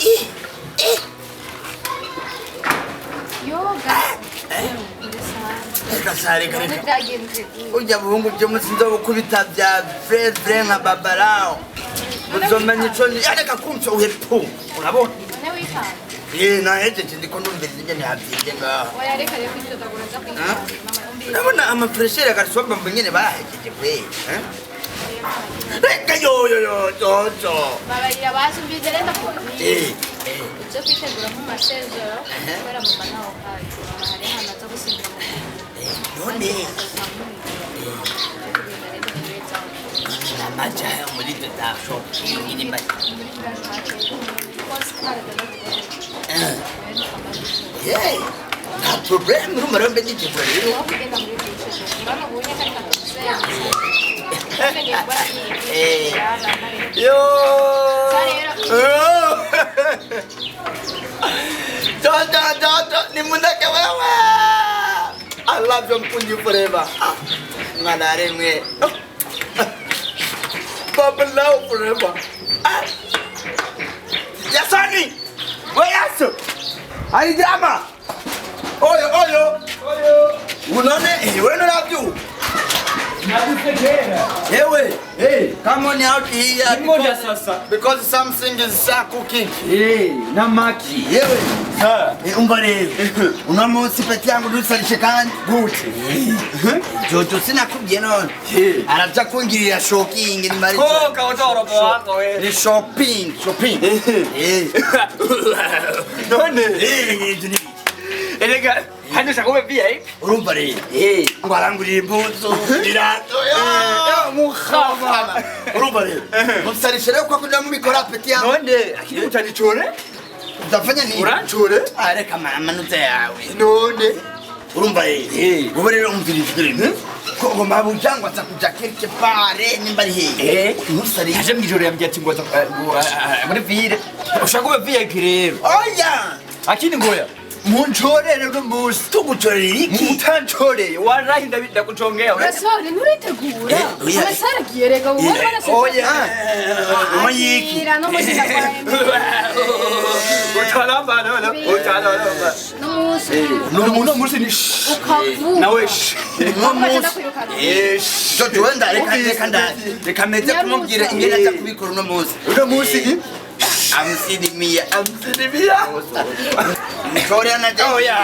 Eh, Yoga. Reka sa, reka, reka. Byagenze gute? Urya buhungu byo munsi nzobukubita bya vrai vrai nka babarao. Uzomenya ico ni reka kumca uhepu. Urabona? None wikanga. Eh, nahejeje, ndiko ndumviriza ingene havyivye ngaha. Oya, reka rero kwitodagura, nza kwitanga. Mama, umviriza. Urabona amafuresheri agasomba mbo nyene bahejeje kwe. Eh? Reka yo yo yo jojo. Babarira bazi, umviriza rero ndakubwira. Eh, eh. Ibyo kwitegura mu masezero, kubera mama ntaho hazi. Mama hari ahantu aza gusimbira mu None amaja muri dada shopping ni ba. Yeah. Nta problem, urumva rero mbe nditegura rero. Eh. Yo! Toto, Toto, nimundeke wewe. I love you, Mpunji forever. Ah, mwana aremwe. Baba love forever. Ah. Yasani! We Yasu! Alijama! Oyo, oyo! Oyo! Unone, eh, wewe ndio. Ewe, Hey, come on out here. Ngoja sasa. Because something is cooking. Hey, na maki. Yewe. Ha. Umva rero. Uno munsi peti yangu dusarishe kandi. Gute. Jojo sinakubwiye none. Eh. Araja kungirira shopping ni mari. Koka utorobo wako we. Ni shopping, shopping. Eh. None. Eh, ibyo ni biki? Erega hano ushaka ube VIP. Urumva rero. Eh. Ngo arangurira impuzu, irato. Eh, mukhama. Urumva rero. Musarishe rero kwa kuja mubikora peti yangu. None, akiri utanichore? Utafanya nini? Uranchore? Ah, reka amanota yawe. None. Urumva rero. Eh. Wowe rero umviriza rero. Ko ngo mabuja ngo aza kuja quelque part nimba ari hehe. Eh. Ntusarire. Yaje mwijoro yambwiye ati ngo aza ngo, muri ville. Ushaka ube VIP rero. Oya! Akini ngoya. Munchorere uno munsi. Tugucorera iki? Mutanchoreye. Wallahi ndakuchongea. Gasore, nturitegura? Eh, oya. Amasaha aragiye rega, ubu bari barasezeranye. Oya. Oyiki. Akira, n'umunsi ndakwaye. Utalamba none. Utalamba. N'umunsi Uno munsi ni ukavuga. Nawe. Uno munsi. Ndakwirukana. Jojo wenda reka reka nda reka meze kumubwira ingene aza kubikora uno munsi. Uno munsi. Amsinimia, amsinimia. Mchore na Oya.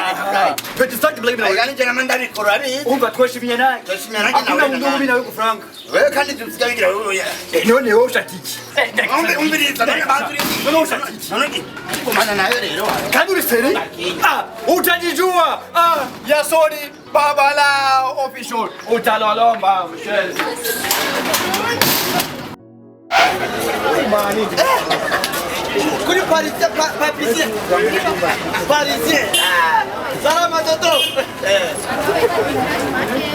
Petit start blame nawe. Ayani jana manda bikora bi. Umva twashimye naye. Twashimye nanjye nawe. Hakuna mndu nawe kufranga. Wewe kandi tusigabigira wewe ya. None wowe ushatiki. Umbe umviriza none bantu None ushatiki. None kumana nayo rero. Kandi uri seri? Ah, utajijua. Ah, Yasoni Babala official. Utalolomba mshenzi. Kuri Parisien, Parisien. Parisien. Ah, Salama Toto. Eh.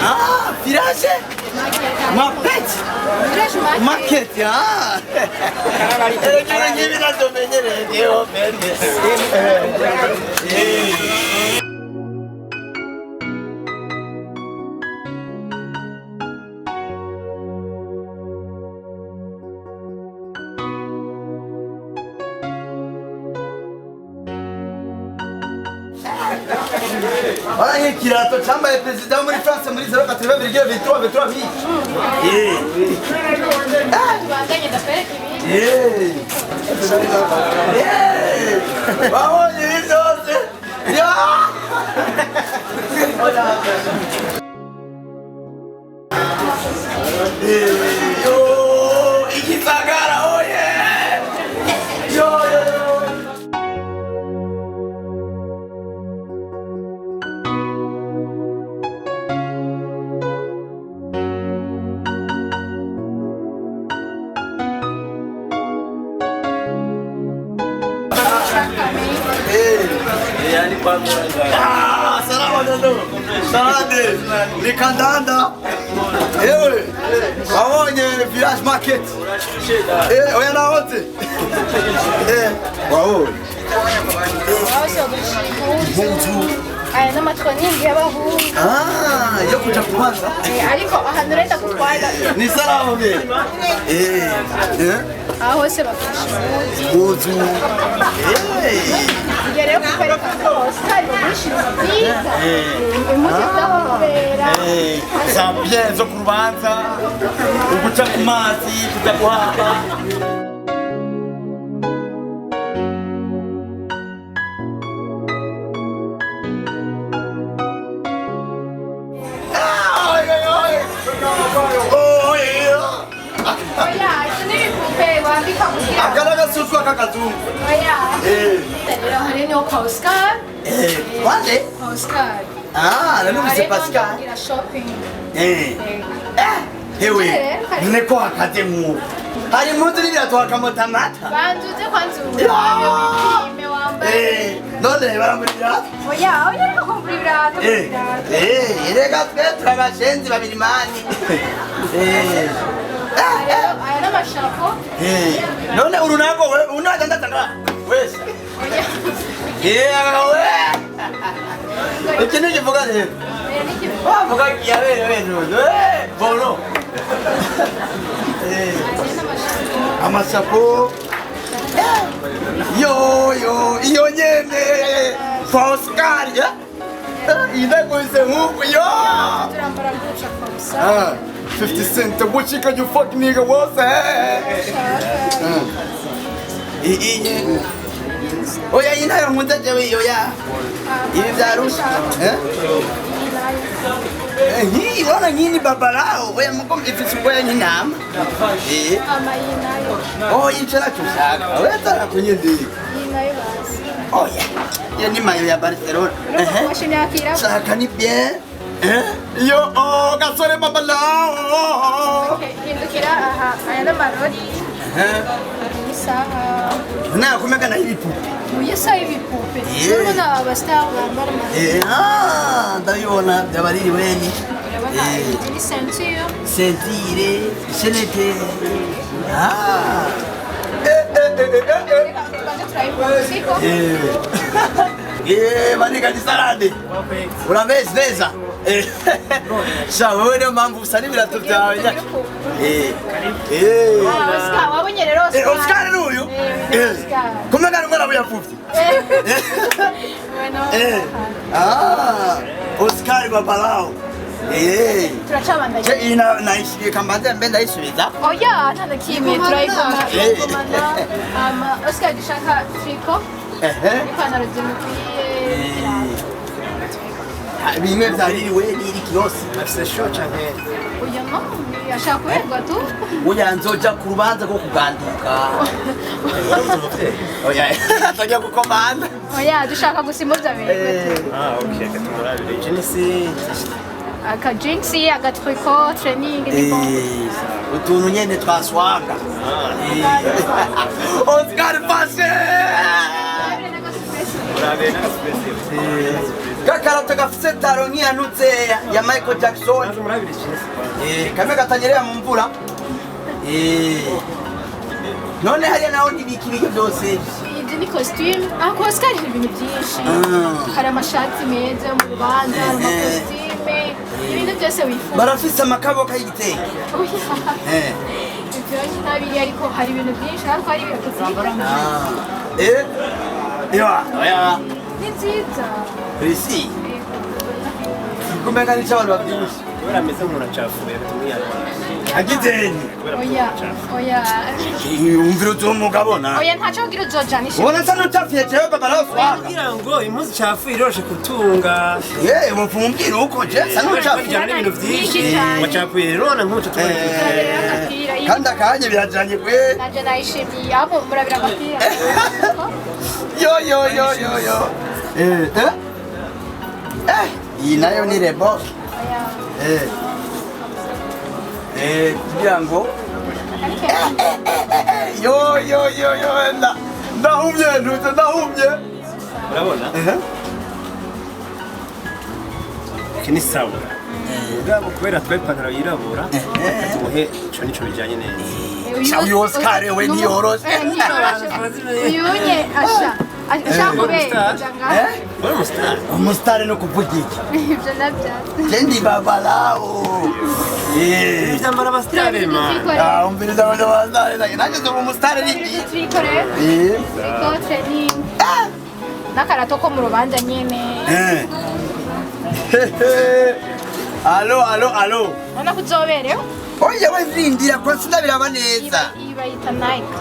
Ah, virage. Market. Market, ah. Erega ngibi nazomenyereye ngewe mende. Wala ikirato cyambaye perezida wo muri France muri 082,23 23 mille. Eh. Tubandanye ndakwereka ibindi. Eh. Eh. Babonye ibi byose. Ya. Eh, yo, igisagara oye. Yo yo yo. Ah, salama dodo. Salade. Ni kandanda. Ewe. Wabonye village market. Eh, oya nahoze. Eh, wabonye. Bose bagurisha impuzu. Impuzu. Aya ni amatroningi y'abahungu. Ah, yo kuja kubanza. Ariko ahantu urenda gutwara. Ni salamu be. Eh. Eh. Aho hose bagurisha impuzu. Impuzu. Eh. Ngiye rero kukwereka ko Oscar bagurisha ibintu byiza. Impuzu z'abahobera. Eh, za bien zo ku rubanza. Uguca ku mazi, kuja guhamba. Oya, ibyo ni ibipupe wambika kugira. Aka n'agasuswa k'akazungu. Oya. Eh. Rero hari niho kwa Oscar. Eh, wande? Kwa Oscar. Ah, nanumvise Hari Pascal. kugira shopping. Eh. Eh, hewe, none ko hakaze nk'ubu. Hari impuzu n'ibirato hakamota amata. Banza uze kwanza urabe wipime wambaye. Eh, none barambura ibirato? Oya, oya reka kumbura ibirato. Eh, eh, reka twe turi abashenzi babiri mani. Eh. Aya ni amashapo. Eh, none uru ntabwo unadandaza nga wese. Oya. Yewe. Iki ni ikivuga rero. Eh, ni ikivuga. Wavuga yabere wese. Eh, bono. Eh. Aya ni amashapo. Amasapo. Yo yo iyo nyene Pascal ya idakubise nk'uku yo. Turambara guca kabisa. Ah, 50 cent what you can you fuck nigga what's that? Iyi oya iyi ntayo nkunze jewe iyo ya ibi byarusha eh nk'iyi urabona nk'iyi ni babalao oya mugo ifise ubwoya nk'intama eh Ama iyi nayo. oh icyo nacyo ushaka oya tarakunyindi Iyi nayo bazi. oya iyo ni mayo ya Barcelona. Urumva ko mashini yakira. Shaka ni bien. Eh yo oh gasore babalao. Okay, hindukira aha. Aya ni amarori. Eh Hari n'isaha. na kumeka na ibipupe. Uyu saha y'ibipupe. Yeah. Urabona abastar bambara amarori. Eh ah ndabibona byabariri weni. Urabona iyi ni ceinture. Sentire, senete. Ah. Eh eh eh eh eh. Reka tubanze turayibona siko? Eh. Eh manika ni salade. Urameze neza. Eh. Sha wewe niyo mpamvu usa n'ibirato byawe. Eh. Eh. Ah, Oscar, wabonye rero Oscar. Eh, Oscar ni uyu? Eh, Eh. Oscar. Kumbe ngari umwana yapfuvye. Bueno. Eh. Ah, Oscar babalao. Eh. Turacabandanya. Je iyi na nayishiriye kambanze mbe ndayisubiza. Oya, nta na kimwe turayigoma. Eh. Turayigomana. Ama Oscar dushaka triko Ehe. n'ipantaro zimukwiye. Eh. Bimwe vyaririwe n'iri kiyosi. Afise show canke Oya no, ashaka kuberwa tu. Oya nzoja ku rubanza rwo kuganduka. Oya, atagiye gukomanda. Oya, dushaka gusa impuzu aberwe tu. Ah, okay, katumurabire. Jenisi Aka jeans, aga triko, training ni bon. Eh, utuntu nyene twaswaga. Oscar Fashe! murabire n'agasipesi. Kakarato gafise taro nk'iyanutse ya Michael Jackson. Maze murabire jenisi kwanza. Eh, kamwe gatanyerera mu mvura. Eh. None hariya naho ntibika ibiryo byose. Izi ni costume. Ah, kwa Oscar hari ibintu byinshi. Hari amashati meza yo mu rubanza, hari amakositime, ibintu byose wifuza. Barafise amakaboka y'igitenge. Oya. Eh. Ibyo ntabiri ariko hari ibintu byinshi ariko hari ibintu byiza. Ah. Eh. Ewa, oya. Ni nziza. Isi. Kumenga nico abantu bavyibushe. Kubera ameze nk'umuntu acafuye tumwiyarwara. Agitenge. Oya, oya. Umvira uzomuga bona. Oya ntacyo kugira uzojanishe. Ubona nsa n'utafiye jewe baba raswaga. Kugira ngo impuzu icafuye iroshe kutunga. Ye, mupfumbwira uko je nsa n'utafiye. Bijyana n'ibintu byinshi. Byinshi cyane. Wacafuye rero na nk'uco tubona. Turabira agapira. Iyi Kandi akanya birajanye kwe. nanje nayishimiye. Ahubwo murabira agapira. Yo yo yo yo yo. Eh, eh. Eh, iyi nayo ni reboke. Oya. Eh. Eh, kugira ngo Ariko yo yo yo yo ndahumye ntuze ndahumye. Urabona? Eh. Iki ni sawa. Mugabo kubera twaye ipantaro yirabura, reka tumuhe ico nico bijyanye neza. Uyu Oscar we ntiyoroshe. Ntiyoroshe. Uyu nye asha. Ashaka kubera. Eh? Uri umusitari. Umusitari no kuvuga iki? Ibyo nabyo. Je ndi babalao. Eh. Ibyambara abasitari man. Ah, umviriza abantu abasitari. Nanjye nzoba umusitari ni. Twikoreye. Eh. Triko training. N'akarato ko mu rubanza nyene. Eh. Alo, alo, alo. Urabona ko uzoberewe. Oya we zindira ko sindabiraba neza. Iyi bayita Nike.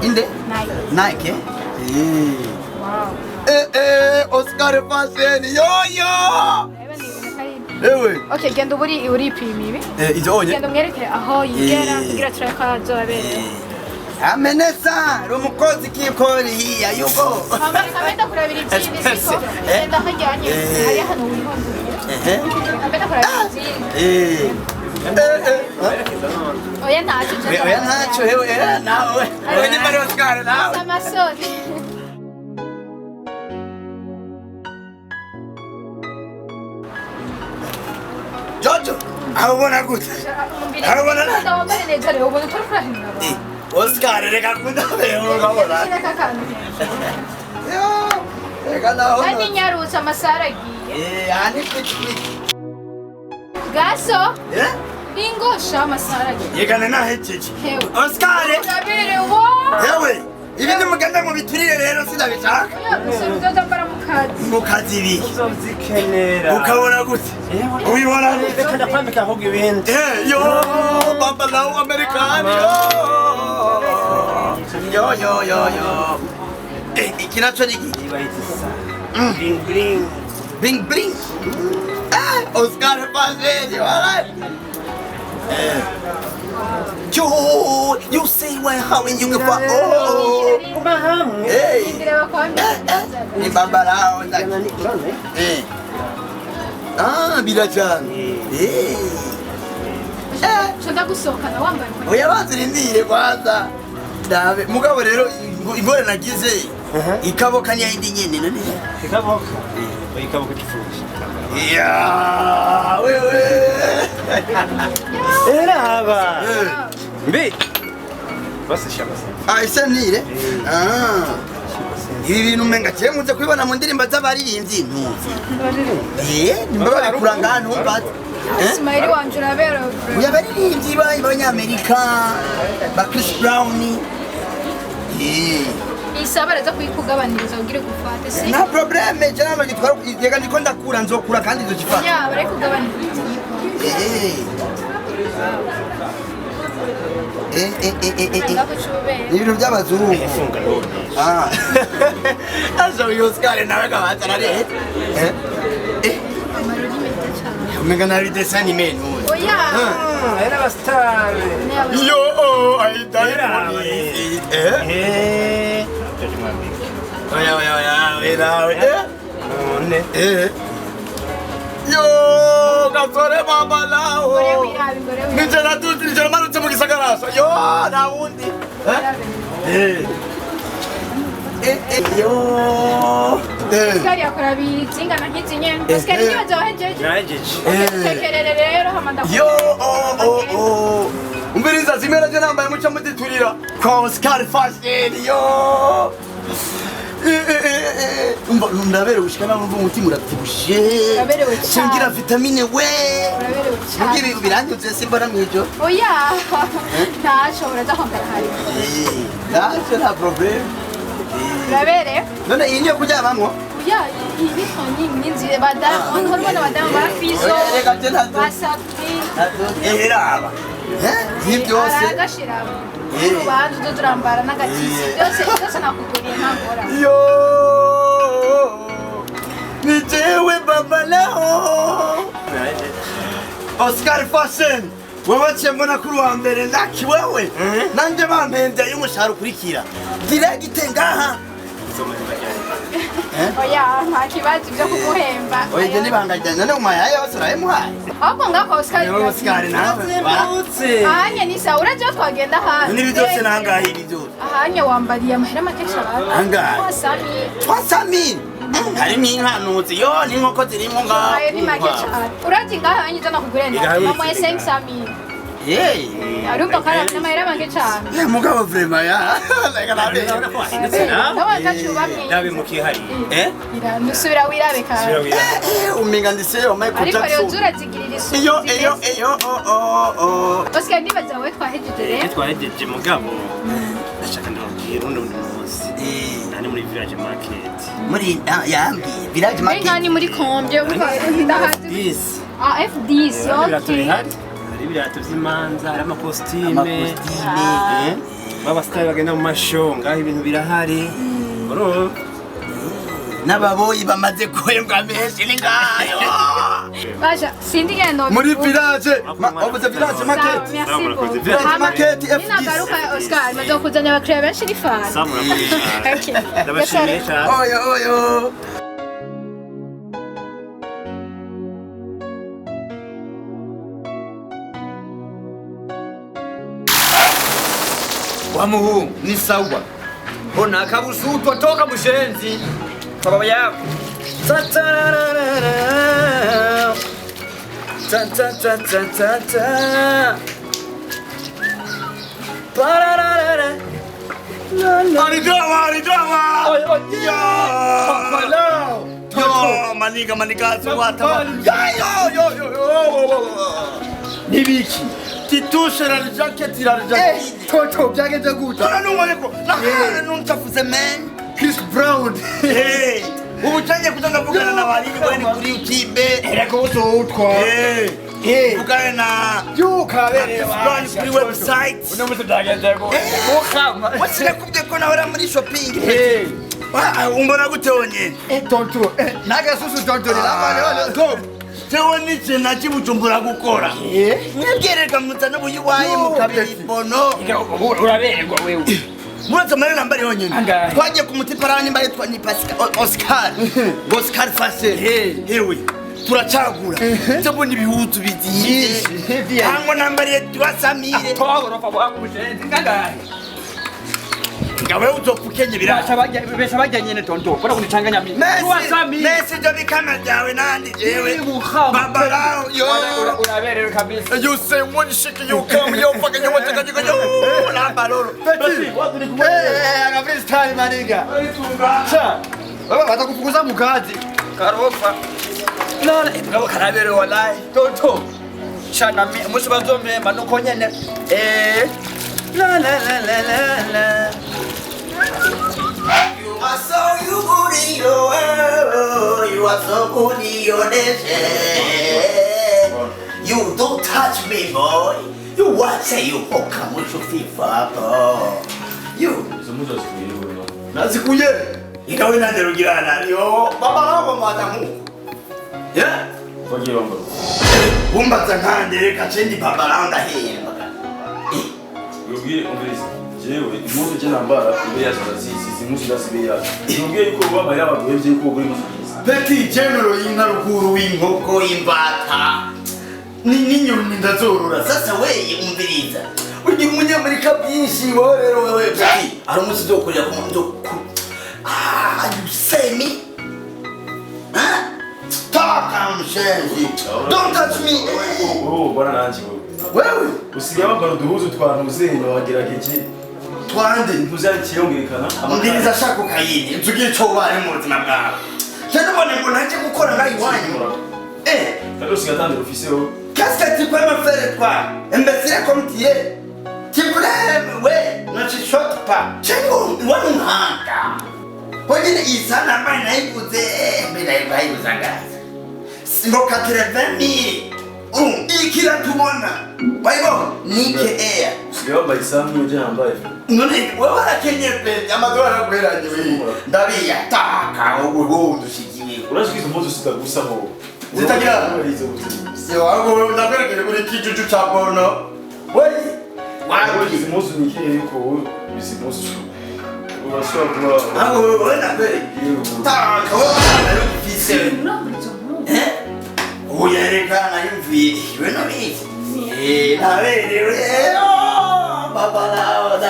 Inde? Nike. Nike? Eh. Wow. Eh eh, Oscar Fashion. Yo yo. Reba ni ibintu ko ari ibi. Ewe. Okay, genda uba uripima ibi. Eh, izo onye. Genda umwereke aho yigera Eh. kugira turabe ko azoberewe. Amenesa, rumukozi kikori hiya yuko. Reka mbe ndakurabira izindi ziko. Eh. Genda hajyanye. Eh. Hari ahantu wihondurira. Eh. Reka mbe ndakurabira izindi. Eh. Eh eh. Oya ntacyo. Oya ntacyo hewe eh nawe. Oya ni Mario Oscar nawe. Amasoni. Jojo, abona gute? Arabona na? Ndabona neza rero ubona turi kurahindura abantu. Oscar reka kundabe urabona. Shyira aka kantu hejuru. Yo, reka naho. Kandi nyarutse amasaha aragiye. Eh, ani quick quick. Gaso, Eh? ingosha amasaha aragiye. Yegana nahejeje. Hewe. Oscar, Uraberewe. yewe, ibi nimugenda mu biturire rero sinabishaka. Oya, gusa uzozambara mu kazi. Mu kazi ibi. Uzozikenera. Ukabona gute? Ubibona gute? Reka ndakwambika ahubwo ibindi. Eh, yo, baba nawe Amerikani. Yo, yo, yo, yo. Eh, iki naco ni iki? Iyi bayita isa. Bling bling. Bling bling. Ah, Oscar Fashion, alright. Eh. Yo, you say when how when you go for oh. Kuba hamwe. Hey. Indira bakwambika. Ni baba lao ndaki. Urabona? Eh. Ah, birajana. Eh. Ushobora gusohokana wambaye inkweto. Oya bazirindire kwanza. Ndabe mugabo rero ingore nagize. Ikaboka ni yindi nyene none. Ikaboka. Oya ikaboka ipfusha. Ya, wewe. Eraba. Eh. Mbi. Basi shabasi. Ah, isanire. Ah. Ibi bintu umenga je muze kubibona mu ndirimbo z'abaririmbyi ntuzi. Eh, nimba babikura ngaha ntumbaze. Eh? Ismail wanje uraberewe. Oya abaririmbyi b'abanyamerika ba Chris Brown. Eh. Iyi baraza kuyikugabaniriza kugira gufate si? Nta probleme, je ntabwo gitwara yega ndiko ndakura nzokura kandi nzokifata. Ya, barayikugabaniriza. Eh. Eh eh eh eh eh. Ngaho cubere. Ni ibintu by'abazungu. Funga none. Ah. Azo uyu Oscar nawe kabatara ari. Eh? Eh. Amarori meza cyane. Umenga nari dessin animé ntuzi. Oya. Era abasitari. Yo, oh, I Era Eh? Eh. Jojo mwambike. Oya, oya, oya, oya, nawe. Eh? None. Eh. Yo, gasore baba lao. Ingore wirabe, ingore wirabe. Nije natuzi, nije namanutse mu gisagara. Yo, nta wundi. Eh? Eh. Eh, eh, yo. Eh. Oscar yakora bizingana nk'izi nyene. Oscar Eh. nibaza wahejeje. Nahejeje. Tekerere rero hama ndakubwira. Yo, oh, oh, oh. Umviriza zimwe naje nambaye muca muziturira. Kwa Oscar Fashion, yo. Eh, eh, eh, eh. Umva ndaberewe ushika naho numva umutima uravyibushe. Uraberewe cane. Singira vitamine we. Uraberewe Mugira cyane. ibi biranyuze simbona mwijoro. Oya. Ntacyo uraza kwambara hari. Eh, ntacyo nta problem. Eh. Uraberewe. None iyi niyo kuryamamwo? Oya, iyi ni training ni nziza. Badamu, urabona badamu ba Fizo, Oya, reka je ntazo. ba Safi. Eh, raba. Eh, ni byose. Aragashira. Urubanza uzoza urambara n'agatisi. Eh. Byose byose nakuguriye nta ngorane. Yo, ni jewe baba lao. Nahejeje. Oscar Fashion wewe ciye mbona kuri wa mbere ndaki wewe nanje bampembye y'umushahara ukurikira direct ngaha. Nzomuhemba ryari? Oya, nta kibazo ibyo kuguhemba. Oya ibyo nibanga ryanje none umayaye yose urayimuhaye. Ahubwo ngako Oscar. Niwe Oscar nawe. Zimbutse. Ahanye ni sawa, uraje aho twagenda ahandi. None ibi byose nangahe ibi byose? Ahanye wambariye amahera make cyane. Angahe? Wasami. Twasamiri harimo inkanuzi yo n'inkoko zirimo ngaho. Ayo ni make cyane. Uraje ngaha ahanye ijana kugurenda. Igahe Mama witse 500. Eh. Arumva ko ari n'amahera make cane. Eh, mugabo vraiment ya. Reka nabe. Urabona ko wahindutse nawe. Nawe atacu bamwe. Nabe mukihariye. Eh? Nusubira wirabe Subira kandi. wirabe. Eh, umenga ndise wa Michael Ariko rero Jackson. zurazigirira isuku. Iyo iyo iyo oh oh oh. Oscar ndibaza wowe twahejeje Ibyo rero. twahejeje mugabo ndashaka ndababwira urundi wundi munsi. Eh, Nani muri village market. muri yambwiye village Mbega market. ni muri kombye ndahazi. This. Ah F10 Hari ibirato okay. bihari. Hari ibirato by'imanza, hari amakositime. Amakositime. Eh, b'abasitari bagenda mu mashow ngaho ibintu birahari. Urumva? N'ababoyi bamaze guhembwa menshi ni ngayo. Basha sindi ngendo. Muri village, wavuze village market. Merci beaucoup. Village market F10. Ninagaruka Oscar maze kuzanya abakiriya benshi ni fana. Sawa, murakoze cyane. Okay. Ndabashimiye cyane. Oyo oyo. Wa muhungu ni sawa ona akabusutwa toka mushenzi kwa baba yako. Ta-ta-ra-ra-ra. Ta-ta-ta-ta-ta-ta. Pararara. La, la. Alidrawa, alidrawa. Oy, oy, Yo. Papa lao. Yo, maniga maniga wata. Yo yo yo yo. Nibiki Titushe la jacket la jacket. Toto byagenze gute? None nubone ko nakare nuncafuze man. Chris Brown. Hey. Ubu canje kutanga kuvugana na bariri bari kuri YouTube. Erega usutwa. Eh. Eh. Vugana na Yukabereye Brown kuri website. Uno munsi byagenze gute? Mukama. Wasinakubwiye ko nahora muri shopping. Eh. Umbona gute wonyene? Eh, tonto. Eh, nagasusu tonto ni lama Go. Jewe n'ikintu nakibujumbura gukora. Eh. Mwebwererwa muzana ubuyiwaye Yo, mukabira ibono. Uraberwa wewe. Muraza amahera nambari yonyene. Angahe? Twagiye ku mutiparani mbari twa ni Pascal Oscar. Oscar Fashe. Hewe. Turacagura. Ndabona ibihuzu biziye. Byinshi. Hango nambariye turasamire. Twagorofa bwangu mushenzi ngangahe? Ngawe uzopfa ukenye birasha. Basha bajya besha bajya nyene tonto. Bora kunichanganya mimi. Messi, Messi ibyo bikama byawe nandi jewe. Babarao yo. Uraberewe kabisa. You say one shit you come yo fucking you want to go yo lamba lolo. Petit. Eh, aga freestyle maniga. Cha. Baba batakufukuza mukazi. Karofa. None ngabo karaberewe wallahi. Tonto. Shana mi musi bazomema nuko nyene. Eh. La la la la la la. You are so you good in your world. You are so good in your nation. You don't touch me, boy. You what say you hook up with your FIFA, boy. You. Izo mpuzu zikuye wewe. Nazikuye. Ikawe nande rugirana. Yo, baba nabo mwaza nkuko. Yeah? Wagiye wambara. Wumbaza nkande reka cendi baba naho ndahemba. Yubwiye umviriza. Jewe impuzu je nambara ibe yacu ndazizi izi mpuzu ndazibe yacu. Yubwiye yuko uba amahera baguhevye yuko ugura impuzu nziza. Peti general y'inka ruguru w'inkoko y'imbata. Ni n'inyoni ndazorora. Sasa weye umviriza. Ugira umunyamerika byinshi wowe rero wewe Peti. Hari umunsi uzokorera ku muntu ku. Ah, you say me? Huh? Talk, I'm shenzi. Don't touch me. Wowe ubona nanje wowe. Wewe Usigaye wambara uduhuzu twa ntuzenya wagerageje. twande. Impuzu yacu yongerekana. Umviriza shaka ukayindi. Nzugira ico ubaye mu buzima bwawe. Cyane ubone ngo nanje gukora ngaho iwanyu. Eh. Kandi usigaye atandura ufise wowe. Qu'est-ce que tu peux me faire, toi? Imbécile comme tu es. Tu voulais, ouais, ne chuchote pas. Chengo, wanuhanga. Wengine isana ambaye naikuze, mimi naikusangaza. Ngo 80,000. Ikira tubona. Kwa hivyo Nike Air. Usigaye wambaye isaha nk'iyo je nambaye. None wewe warakenye pe amadolari aguheranye wewe. Ndabiya taka wowe udushikiwe. Urazi ko izo mpuzu zitagusa wowe. Zitagira? Izo mpuzu zitagusa. Se wangu ndakwerekere kuri kijuju cha bono. Wewe Wowe izi mpuzu ni ikihe yuko wowe izi mpuzu urashobora kuba Aho wewe ndakwere. Taka wowe ufise. Eh? Uyerekana yumviye iwe nobizi. Eh, naberewe. Oh, baba lao da.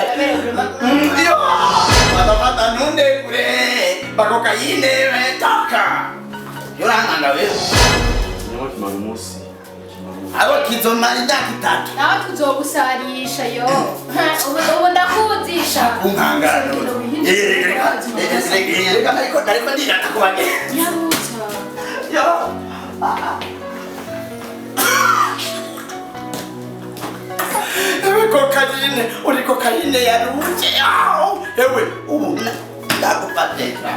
Yo, baba baba nunde kure. Bakokayine taka. Yoranganga wewe. Ikinyoma kimara umunsi. Kimara Abo kizomara imyaka 3. Nawe tuzogusarisha yo. Ubu ndakuzisha. Unkangara. Reka ariko ndirata ku bagenzi. Nyaruta. Yo. Ewe kokayine, uri kokayine yaruje. Ewe ubu ndagufatira.